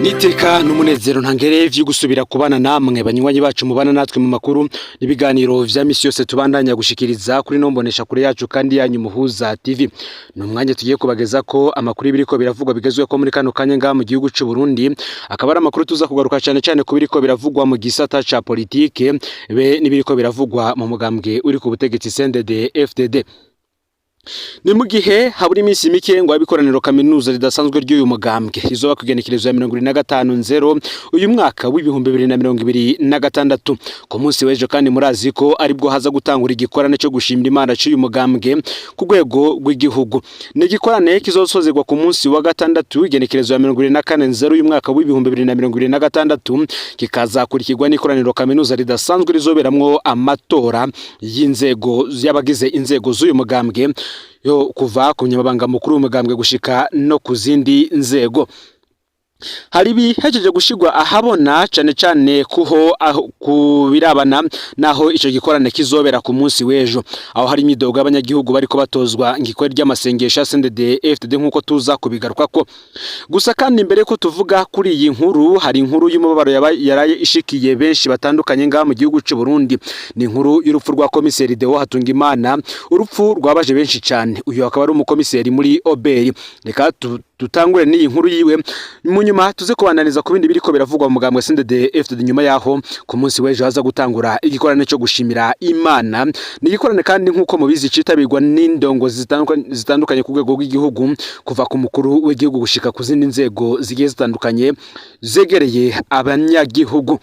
Niteka n'umunezero ntangere vyo gusubira kubana namwe banywanyi bacu mubana natwe mu makuru n'ibiganiro vya misi yose tubandanya gushikiriza kuri nombonesha kure yacu kandi yanyu Muhuza TV. Ni umwanya tugiye kubageza ko amakuru y'ibiriko biravugwa bigezweho ko muri kano kanya ngaha mu gihugu c'u Burundi, akaba ari amakuru tuza kugaruka cane cane ku biriko biravugwa mu gisata ca politike be n'ibiriko biravugwa mu mugambwe uri ku butegetsi CNDD FDD. Ni mu gihe habura iminsi mike ngo abikoraniro kaminuza ridasanzwe ry'uyu mugambwe rizoba kugenekerezo ya 25/0 uyu mwaka w'2026. Ku munsi w'ejo kandi murazi ko aribwo haza gutangura igikorane cyo gushimira Imana cy'uyu mugambwe ku rwego rw'igihugu. Ni igikorane kizosozerwa ku munsi wa gatandatu, igenekerezo ya 24/0 uyu mwaka w'2026, kikazakurikirwa n'ikoraniro kaminuza ridasanzwe rizoberamwo amatora y'inzego y'abagize inzego z'uyu mugambwe, yo kuva ku munyamabanga mukuru w'umugambwe gushika no ku zindi nzego. Hari ibihejeje gushirwa ahabona cane cane kuho ku birabana naho ico gikorane kizobera ku munsi w'ejo, aho hari imyidogo y'abanyagihugu bariko batozwa ngikore ry'amasengesho ya CNDD FDD, nk'uko tuza kubigarukako. Gusa kandi mbere ko tuvuga kuri iyi nkuru, hari inkuru y'umubabaro yaraye ishikiye benshi batandukanye ngaha mu gihugu c'u Burundi. Ni inkuru y'urupfu rwa komiseri Deo Hatungimana, urupfu rwabaje benshi cane. Uyu akaba ari umukomiseri muri OBR. Reka dutangure n'iyi nkuru yiwe, mu nyuma tuze kubandaniza ku bindi biriko biravugwa mu mugambwe CNDD FDD, nyuma yaho ku munsi w'ejo haza gutangura igikorane cyo gushimira Imana. Ni igikorane kandi nk'uko mubizi citabirwa n'indongozi zitandukanye ku rwego rw'igihugu, kuva ku mukuru w'igihugu gushika ku zindi nzego zigiye zitandukanye zegereye abanyagihugu.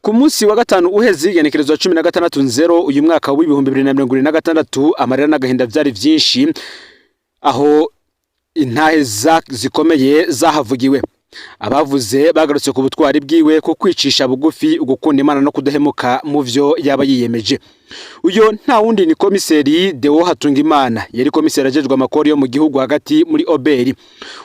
Ku munsi wa gatanu uheze, igenekerezo ya 16/0 uyu mwaka w'2026, amarira n'agahinda vyari vyinshi aho intahe zikomeye zahavugiwe. Abavuze bagarutse ku butwari bwiwe, ko kwicisha bugufi, ugukunda Imana no kudahemuka mu vyo yaba yiyemeje. Uyo nta wundi ni komiseri Deo Hatungimana, yari komiseri ajejwe amakori yo mu gihugu hagati muri OBR.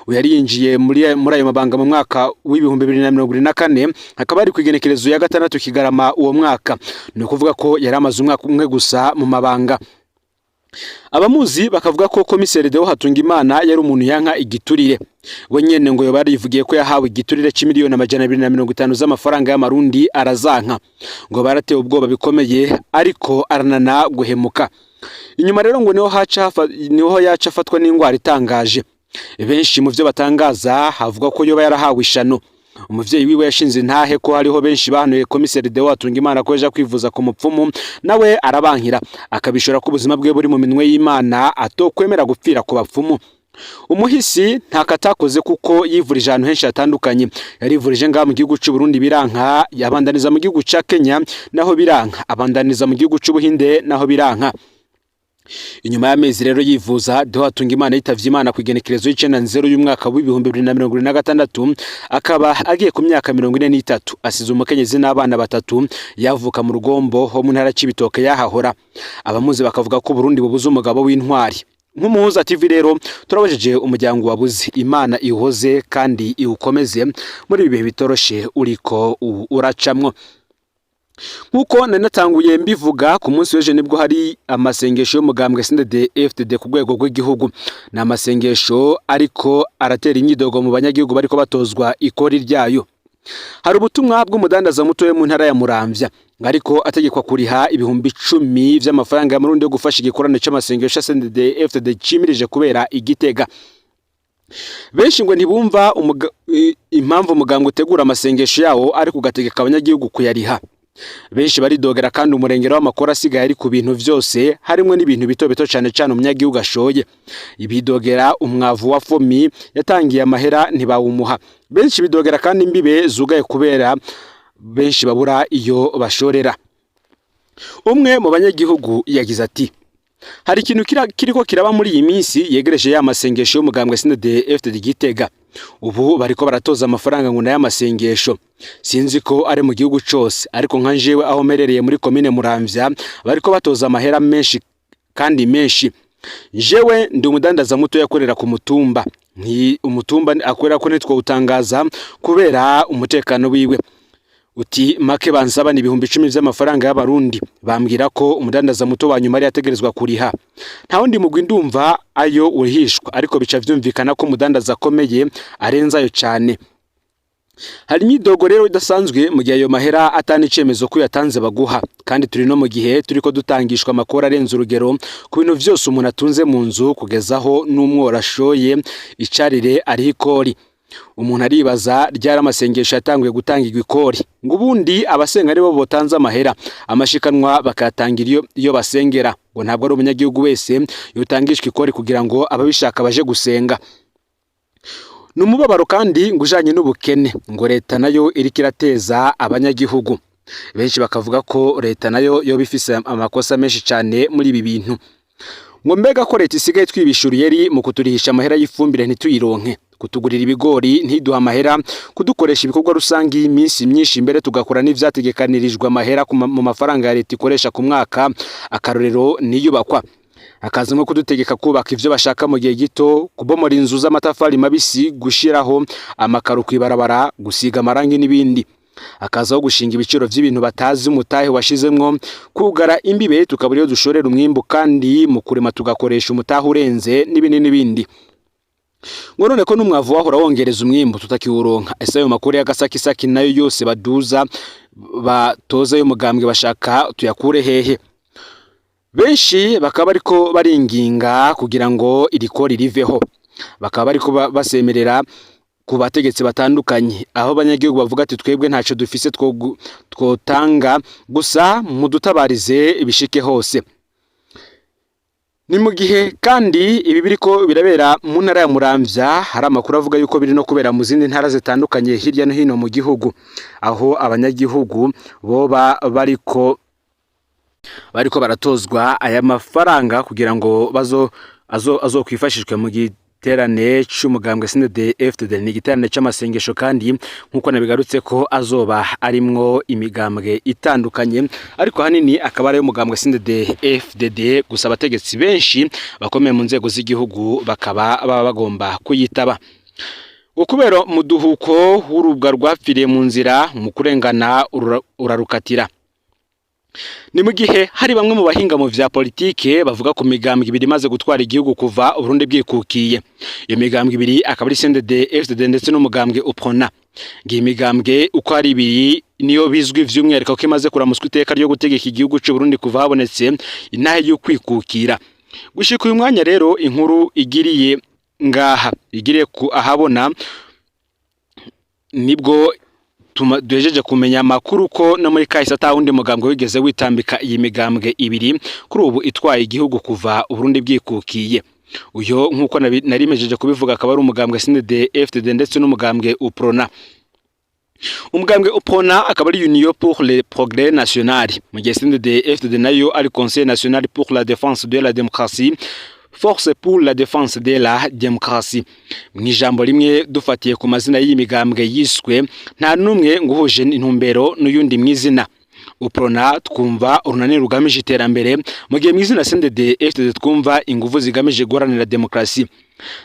Uyu yari yinjiye muri ayo mabanga mu mwaka w'2024, hakaba ari ku igenekerezo ya 6 Kigarama uwo mwaka. Ni ukuvuga ko yari amaze umwaka umwe gusa mu mabanga. Abamuzi bakavuga ko komiseri Deo Hatungimana yari umuntu yanka igiturire. We nyene ngo yoba yarivugiye ko yahawe igiturire c'imiliyoni 250 z'amafaranga y'amarundi arazanka. Ngo baratewe ubwoba bikomeye, ariko aranana guhemuka. Inyuma rero ngo niho yaca afatwa n'ingwara itangaje. Benshi mu vyo batangaza havuga ko yoba yarahawe ishano. Umuvyeyi wiwe yashinze intahe ko hariho benshi bahanuye komiseri Deo Hatungimana ko yaja kwivuza ku mupfumu, nawe arabankira, akabishora ko ubuzima bwe buri mu minwe y'Imana, atokwemera gupfira ku bapfumu. Umuhisi ntako atakoze kuko yivurije ahantu henshi hatandukanye. Yarivurije ngaha mu gihugu c'u Burundi biranka, yabandaniza mu gihugu ca Kenya naho biranka, abandaniza mu gihugu c'Ubuhinde naho biranka. Inyuma y'amezi rero yivuza, Deo Hatungimana yitavye Imana ku igenekerezo y'9/0 y'umwaka w'2026, akaba agiye ku myaka 43. Asize umukenyezi n'abana batatu. Yavuka mu Rugombo ho mu ntara c'Ibitoke yahahora. Abamuzi bakavuga ko Burundi bubuze umugabo w'intwari. Nk'Umuhuza TV rero turabajije umuryango wabuze, Imana iwuhoze kandi iwukomeze muri ibi bihe bitoroshe uriko uracamwo. Nkuko nari natanguye mbivuga, ku munsi w'ejo nibwo hari amasengesho y'umugambwe CNDD FDD ku rwego rw'igihugu. Ni amasengesho ariko aratera imyidogo mu banyagihugu bariko batozwa ikori ryayo. Hari ubutumwa bw'umudandaza muto mu ntara ya Muramvya, ariko ategekwa kuriha 10,000 vy'amafaranga y'amarundi yo gufasha igikorane c'amasengesho ya CNDD FDD cimirije kubera igitega. Benshi ngo ntibumva impamvu umugambwe utegura amasengesho yawo ariko ugategeka abanyagihugu kuyariha. Benshi baridogera kandi umurengero w'amakuru asigaye ari ku bintu vyose, harimwo n'ibintu bito bito cane cane umunyagihugu ashoye. Bidogera umwavu wa FOMI yatangiye amahera ntibawumuha. Benshi bidogera kandi imbibe zugaye kubera benshi babura iyo bashorera. Umwe mu banyagihugu yagize ati: "Hari ikintu kiriko kiraba muri iyi minsi yegereje ya masengesho y'umugambwe CNDD FDD Gitega. Ubu bariko baratoza amafaranga ngo nayo amasengesho. Sinzi ko ari mu gihugu cose, ariko nka jewe aho mperereye muri komine Muramvya bariko batoza amahera menshi kandi menshi. Jewe ndi umudandaza muto yakorera ku mutumba, nti umutumba akorera ko ntitwawutangaza kubera umutekano wiwe. Uti make bansaba ni 10,000 vy'amafaranga y'abarundi. Bambwira ko umudandaza muto wa nyuma ari yategerezwa kuriha. Nta wundi mugwi ndumva ayo urihishwa, ariko bica vyumvikana ko umudandaza akomeye arenze ayo cane." Hari imyidogo rero idasanzwe mu gihe ayo mahera atani icemezo ko yatanze baguha, kandi turi no mu gihe turiko dutangishwa amakori arenze urugero ku bintu vyose umuntu atunze mu nzu, kugezaho n'umworo ashoye icarire ariho ikori. Umuntu aribaza ryari amasengesho yatanguye gutangirwa ikori, ngo ubundi abasenga aribo botanze amahera, amashikanwa bakayatangira iyo basengera, ngo ntabwo ari umunyagihugu wese yotangishwa ikori kugira ngo ababishaka baje gusenga. Ni umubabaro kandi ngo ujanye n'ubukene ngo leta nayo iriko irateza abanyagihugu. Benshi bakavuga ko leta nayo yoba ifise amakosa menshi cane muri ibi bintu. Ngo mbega ko leta isigaye twibisha uruyeri mu kuturihisha amahera y'ifumbire ntituyironke, kutugurira ibigori ntiduha amahera, kudukoresha ibikorwa rusangi iminsi myinshi, mbere tugakora n'ivyategekanirijwe amahera mu mafaranga ya leta ikoresha ku mwaka, akarorero niyubakwa. Hakaza nko kudutegeka kubaka ivyo bashaka mu gihe gito, kubomora inzu z'amatafari mabisi, gushiraho amakaro kw'ibarabara, gusiga amarangi n'ibindi. Hakazaho gushinga ibiciro vy'ibintu batazi umutahe washizemwo, kugara imbibe tukabura iyo dushorera umwimbu, kandi mu kurima tugakoresha umutahe urenze, n'ibindi n'ibindi. Ngo none ko n'umwavu wahora wongereza umwimbu tutakiwuronka, ese ayo makuru y'agasakisaki nayo yose baduza batoza y'umugambwe bashaka tuyakure hehe? Benshi bakaba bariko baringinga kugira ngo iri kori riveho, bakaba bariko basemerera ku bategetsi batandukanye, aho abanyagihugu bavuga ati twebwe ntaco dufise twotanga, gusa mudutabarize bishike hose. Ni mu gihe kandi ibi biriko birabera mu ntara ya Muramvya, hari amakuru avuga yuko biri no kubera mu zindi ntara zitandukanye hirya no hino mu gihugu, aho abanyagihugu boba bariko baratozwa aya mafaranga kugira ngo bazo azokwifashishwe mu giterane c'umugambwe CNDD FDD. Ni igiterane c'amasengesho kandi nkuko nabigarutse ko azoba arimwo imigambwe itandukanye, ariko hanini akaba ari umugambwe CNDD FDD gusa. Abategetsi benshi bakomeye mu nzego z'igihugu bakaba baba bagomba kuyitaba. Kubera umuduhuko w'urubwa rwapfiriye mu nzira, mu kurengana urarukatira. Ni mu gihe hari bamwe mu bahinga mu vya politike bavuga ku migambwe ibiri imaze gutwara igihugu kuva Uburundi bwikukiye. Iyo migambwe ibiri akaba ari CNDD FDD ndetse n'umugambwe UPRONA. Ngiyi migambwe uko ari ibiri niyo bizwi vy'umwihariko ko imaze kuramuswa iteka ryo gutegeka igihugu c'u Burundi kuva habonetse intahe y'ukwikukira. Gushika uyu mwanya rero, inkuru igiriye ngaha igiriye ku ahabona, nibwo duhejeje kumenya amakuru ko no muri kahise ata wundi mugambwe wigeze witambika iyi migambwe ibiri kuri ubu itwaye igihugu kuva Uburundi bwikukiye. Uyo nk'uko narimejeje kubivuga akaba ari umugambwe CNDD FDD ndetse n'umugambwe UPRONA. Umugambwe UPRONA akaba ari Union pour le Progrès National, mu gihe CNDD FDD nayo ari Conseil National pour la Défense de la Démocratie, Force pour la Défense de la Démocratie. Mu ijambo rimwe, dufatiye ku mazina y'iyi migambwe yiswe, nta n'umwe ngo uhuje intumbero n'uyundi. Mw'izina UPRONA twumva urunani rugamije iterambere, mu gihe mw'izina CNDD FDD twumva ingufu zigamije guharanira demokarasi.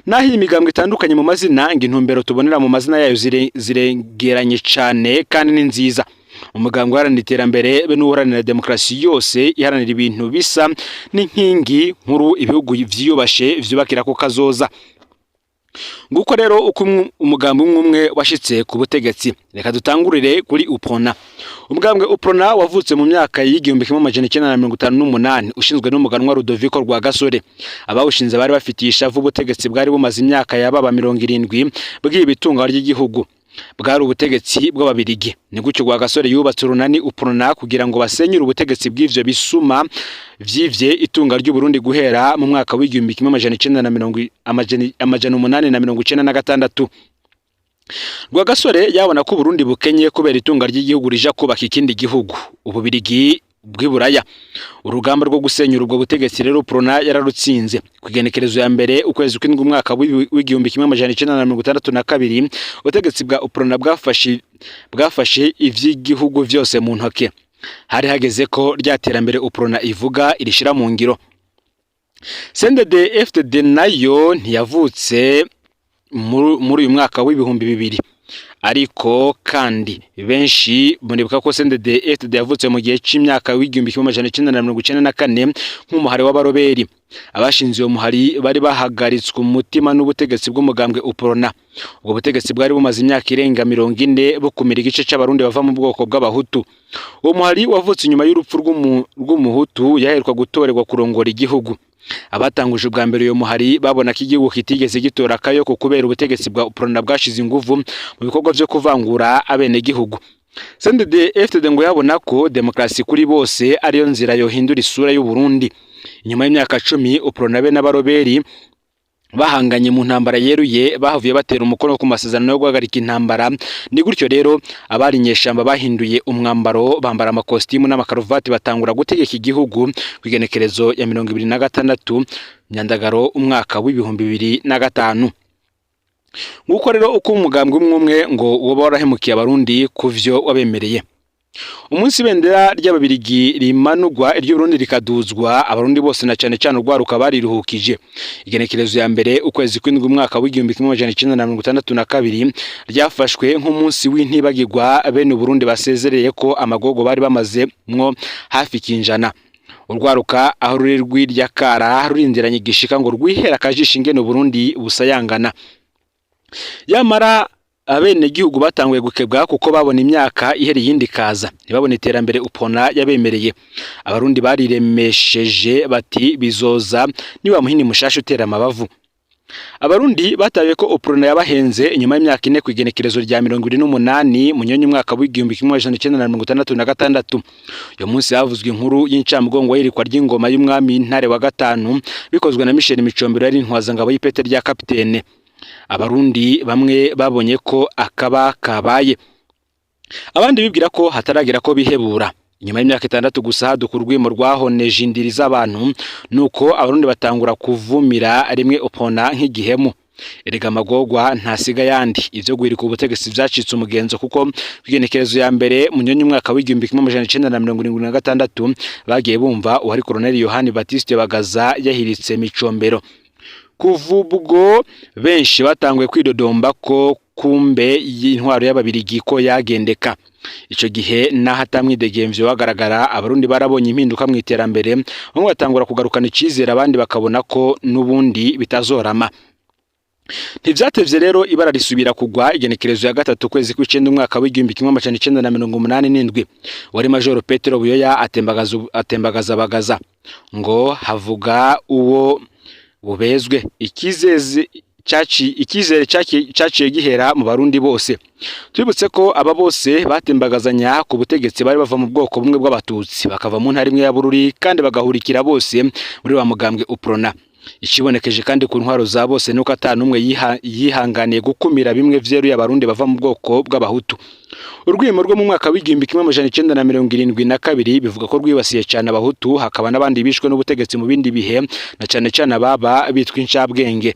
Naho iyi migambwe itandukanye mu mazina, ngo intumbero tubonera mu mazina yayo zirengeranye cane kandi ni nziza. Umugambwe uharanira iterambere be n'uharanira demokarasi yose iharanira ibintu bisa n'inkingi nkuru ibihugu vyiyubashe vyubakira ko kazoza. Nguko rero uko umugambi umwe umwe washitse ku butegetsi. Reka dutangurire kuri UPRONA. Umugambwe UPRONA wavutse mu myaka y'1958, ushinzwe n'umuganwa Rudoviko Rwagasore. Abawushinze bari bafitiye ishavu ubutegetsi bwari bumaze imyaka yababa 70 bwiba itunga ry'igihugu, bwari ubutegetsi bw'Ababirigi. Ni gutyo Rwagasore yubatse urunani UPRONA kugira ngo basenyure ubutegetsi bw'ivyo bisuma vyivye itunga ry'Uburundi guhera mu mwaka w'1896. Rwagasore yabona ko Uburundi bukenye kubera itunga ry'igihugu rija kubaka ikindi gihugu, Ububirigi bw'iburaya. Urugamba rwo gusenyura ubwo butegetsi rero UPRONA yararutsinze. Ku igenekerezo ya mbere ukwezi kw'indwi umwaka w'1962, ubutegetsi bwa UPRONA bwafashe ivy'igihugu vyose mu ntoke. Hari hageze ko rya terambere UPRONA ivuga irishira mu ngiro. CNDD FDD nayo ntiyavutse muri uyu mwaka w'2000, ariko kandi benshi muribuka ko CNDD FDD yavutse mu gihe c'imyaka w'1994 nk'umuhari w'abaroberi. Abashinze uyo muhari bari bahagaritswe umutima n'ubutegetsi bw'umugambwe Uprona. Ubwo butegetsi bwari bumaze imyaka irenga 40 bukumira igice c'Abarundi bava mu bwoko bw'Abahutu. Uwo muhari wavutse inyuma y'urupfu rw'Umuhutu yaheruka gutorerwa kurongora igihugu. Abatanguje ubwa mbere uyo muhari babona ko igihugu kitigeze gitora akayoko kubera ubutegetsi bwa Uprona bwashize inguvu mu bikorwa vyo kuvangura abenegihugu. CNDD FDD ngo yabona ko demokarasi kuri bose ariyo nzira yohindura isura y'u Burundi. Inyuma y'imyaka 10 Uprona be n'abaroberi bahanganye mu ntambara yeruye, bahavuye batera umukono ku masezerano yo guhagarika intambara. Ni gutyo rero abari inyeshamba bahinduye umwambaro, bambara amakositimu n'amakaruvati, batangura gutegeka igihugu ku igenekerezo ya 26 Myandagaro umwaka w'2005. Nguko rero uko umugambwe umwe umwe ngo woba warahemukiye Abarundi ku vyo wabemereye. Umunsi ibendera ry'Ababirigi rimanurwa, iry'Uburundi rikaduzwa, Abarundi bose na cane cane urwaruka bariruhukije. Igenekerezo ya 1 ukwezi kw'indwi umwaka w'1962 ryafashwe nk'umunsi w'intibagirwa bene Uburundi basezereye ko amagogo bari bamazemwo hafi kinjana. Urwaruka aho ruri rw'irya kara rurindiranye igishika ngo rwihera akajisho ingene Uburundi busayangana. Yamara abenegihugu batanguye gukebwa kuko babona imyaka ihera iyindi ikaza, ntibabone iterambere Upona yabemereye. Abarundi bariremesheje bati bizoza niba muhini mushasha utera amabavu. Abarundi bataye ko Uprona yabahenze inyuma y'imyaka 4 ku igenekerezo rya 28 Munyonyi umwaka w'1966. Uyo munsi havuzwe inkuru y'incamugongo y'irikwa ry'ingoma y'umwami Ntare wa gatanu bikozwe na Michel Micombero yari intwazangabo y'ipete rya kapitene. Abarundi bamwe babonye ko akaba kabaye, abandi bibwira ko hataragira ko bihebura. Inyuma y'imyaka 6 gusa haduka urwimo rwahoneje indiri z'abantu, nuko Abarundi batangura kuvumira rimwe Upona nk'igihemu. Erega amagorwa ntasiga yandi. Ivyo guhirika ubutegetsi vyacitse umugenzo, kuko kw'igenekerezo ya 1 Munyonyi umwaka w'1976 bagiye bumva uwari Colonel Yohani Baptiste Bagaza yahiritse Micombero. Kuva ubwo benshi batanguye kwidodomba ko kumbe y'intwaro y'Ababirigi ko yagendeka. Ico gihe naho atamwidegemvyo wagaragara, Abarundi barabonye impinduka mu iterambere, bamwe batangura kugarukana icizere, abandi bakabona ko n'ubundi bitazorama. Ntivyatevye rero ibara risubira kugwa igenekerezo ya 3 kwezi kw'icenda umwaka w'1987. Wari Majoro Petero Buyoya atembagaza Bagaza, ngo havuga uwo bubezwe. Ikizere caciye gihera mu Barundi bose. Tubibutse ko aba bose batembagazanya ku butegetsi bari bava mu bwoko bumwe bw'Abatutsi, bakava mu ntara imwe ya Bururi, kandi bagahurikira bose muri wa mugambwe Uprona. Ikibonekeje kandi ku ntwaro za bose nuko ata n'umwe yihanganiye gukumira bimwe vyeruye Abarundi bava mu bwoko bw'Abahutu. Urwimo rwo mu mwaka w'1972 bivuga ko rwibasiye cyane Abahutu, hakaba n'abandi bishwe n'ubutegetsi mu bindi bihe, na cane cane ababa bitwa incabwenge.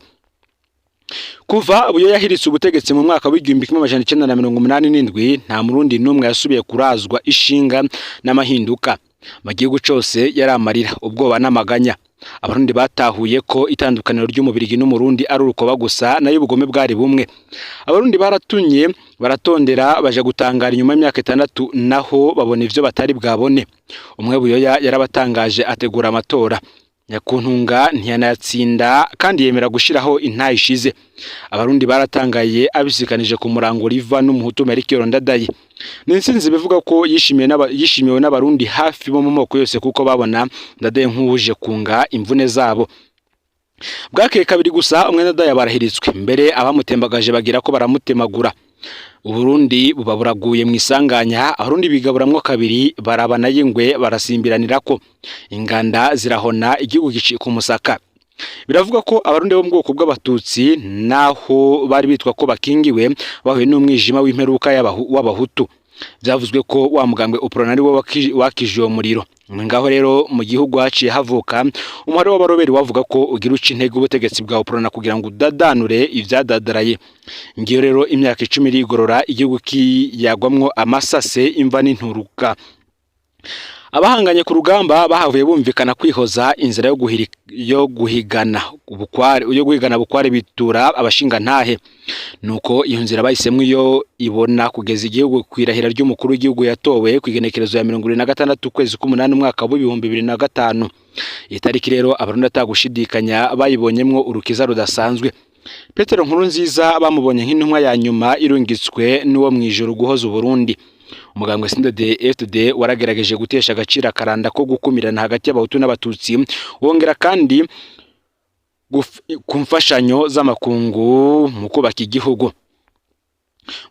Kuva Buyoya yahiritse ubutegetsi mu mwaka w'1987, nta Murundi n'umwe yasubiye kurazwa ishinga n'amahinduka. Mu gihugu cose yari amarira, ubwoba n'amaganya. Abarundi batahuye ko itandukaniro ry'Umubirigi n'Umurundi ari urukoba gusa, nayo ubugome bwari bumwe. Abarundi baratunye baratondera, baja gutangara inyuma y'imyaka 6 naho babona ivyo batari bwabone. Umwe Buyoya yarabatangaje ategura amatora, Nyakuntunga ntiyanayatsinda, kandi yemera gushiraho intayi ishize. Abarundi baratangaye abisikanije ku murango riva n'Umuhutu Melchior Ndadaye. Ni intsinzi bivuga ko yishimiwe n'Abarundi hafi bo mu moko yose, kuko babona Ndadaye nk'uwuje kunga imvune zabo. Bwakeye kabiri gusa umwe Ndadaye barahiritswe, mbere abamutembagaje bagira ko baramutemagura. Uburundi buba buraguye mu isanganya. Abarundi bigaburamwo kabiri, barabana y'ingwe, barasimbiranirako, inganda zirahona, igihugu gicika umusaka. Biravuga ko Abarundi bo mu bwoko bw'Abatutsi, naho bari bitwa ko bakingiwe, bahuye n'umwijima w'imperuka w'Abahutu. Byavuzwe ko wa mugambwe Uprona ari wo wakije uwo muriro. Ngaho rero mu gihugu haciye havuka umuhari w'abaroberi wavuga ko ugira uca intege ubutegetsi bwa Uprona kugira ngo udadanure ivyadadaraye. Ngiyo rero imyaka 10 irigorora, igihugu kiyagwamwo amasase, imva n'inturuka. Abahanganye ku rugamba bahavuye bumvikana kwihoza inzira yo guhigana bukware, yo guhigana bukware bitura abashinga ntahe. Nuko iyo nzira bahisemwo iyo ibona kugeza igihugu kwirahira ry'umukuru w'igihugu yatowe ku igenekerezo ya 26 ukwezi k'umunani umwaka w'2005. Iyi tariki rero Abarundi atagushidikanya bayibonyemwo urukiza rudasanzwe. Petero Nkurunziza bamubonye nk'intumwa ya nyuma irungitswe n'uwo mw'ijuru guhoza Uburundi. Umugambwe CNDD-FDD waragerageje gutesha agaciro akaranda ko gukumirana hagati y'Abahutu n'Abatutsi, wongera kandi ku mfashanyo z'amakungu mu kubaka igihugu.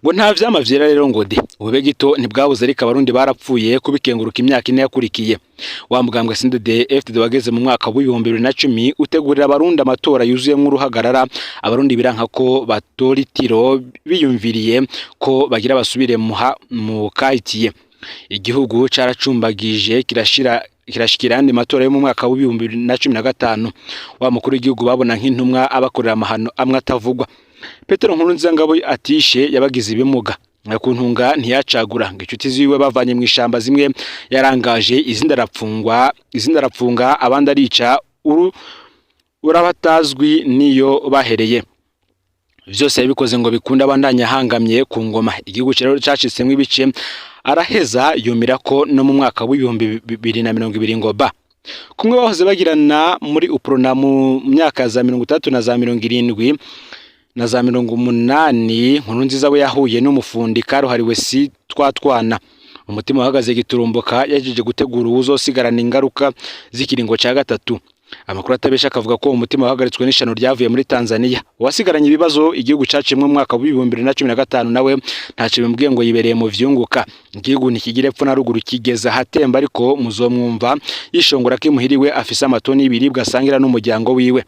Ngo nta vyama vyera rero ngo de ubube gito ntibwabuze, ariko Abarundi barapfuye kubikenguruka imyaka 4 yakurikiye. Wa mugambwe CNDD-FDD wageze mu mwaka w'2010 utegurira Abarundi amatora yuzuyemwo uruhagarara. Abarundi biranka ko batora itiro, biyumviriye ko bagira basubire mu kahitiye. Igihugu caracumbagije kirashira kirashikira ayandi matora yo mu mwaka w'2015. Wa mukuru w'igihugu babona nk'intumwa abakorera amahano amwe atavugwa. Petero Nkurunziza ngabo atishe yabagize ibimuga kuntunga ntiyacagura, ngo inshuti ziwe bavanye mu ishamba zimwe yarangaje, izindi arapfungwa, izindi arapfunga, abandi arica urabatazwi niyo bahereye. Vyose yabikoze ngo bikunde abandanya ahangamye ku ngoma. Igihugu rero cacitsemwo ibice, araheza yumira ko no mu mwaka w'2020 ngo ba kumwe bahoze bagirana muri Uprona mu myaka za 60 na za 70 na za 80. Nkurunziza we yahuye n'umufundi karuhariwe si twatwana umutima uhagaze giturumbuka, yajeje gutegura uwuzosigarana ingaruka z'ikiringo ca gatatu. Amakuru atabesha akavuga ko umutima wahagaritswe n'ishano ryavuye muri Tanzania. Uwasigaranye ibibazo igihugu cacimwe mu mwaka w'2015 nawe ntaco bimubwiye, ngo yibereye mu vyunguka. Igihugu ntikigira epfo na ruguru, kigeza ahatemba, ariko muzomwumva yishongora ko imuhiriwe afise amatoni y'ibiribwa asangira n'umuryango wiwe.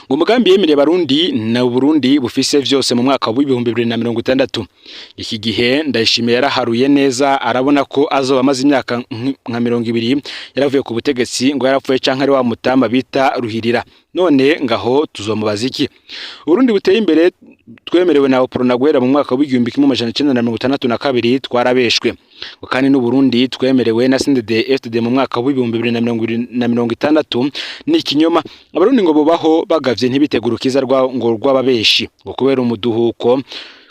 Ngo umugambi yemereye Abarundi na Burundi bufise vyose mu mwaka w'2060. Iki gihe Ndayishimiye yaraharuye neza, arabona ko azoba amaze imyaka nka 20 yaravuye ku butegetsi, ngo yarapfuye canke ari wa mutama bita Ruhirira. None ngaho tuzomubaza iki? Uburundi buteye imbere twemerewe na Uprona guhera mu mwaka w'1962 twarabeshwe. Ngo kandi n'Uburundi twemerewe na CNDD FDD mu mwaka w'2060 ni ikinyoma. Abarundi ngo bubaho bagavye, ntibitegura urukiza ngo rw'ababeshi, ngo kubera umuduhuko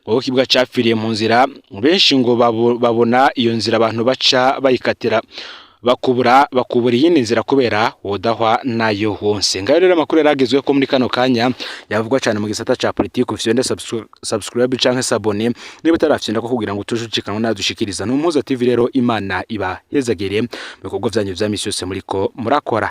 ngo kibwa capfiriye mu nzira. Benshi ngo babona iyo nzira abantu baca bayikatira, bakubura iyindi nzira kubera wodahwa nayo wonse. Ngayo rero amakuru yaragezwe ko muri kano kanya yavugwa cyane mu gisata ca politiki. Ufyonde subscribe canke s'abonner niba utarafyonda ko kugira ngo utujucikanwe nadushikiriza. N'Umuhuza TV rero, Imana ibahezagire mu bikorwa vyanyu vya misi yose muriko murakora.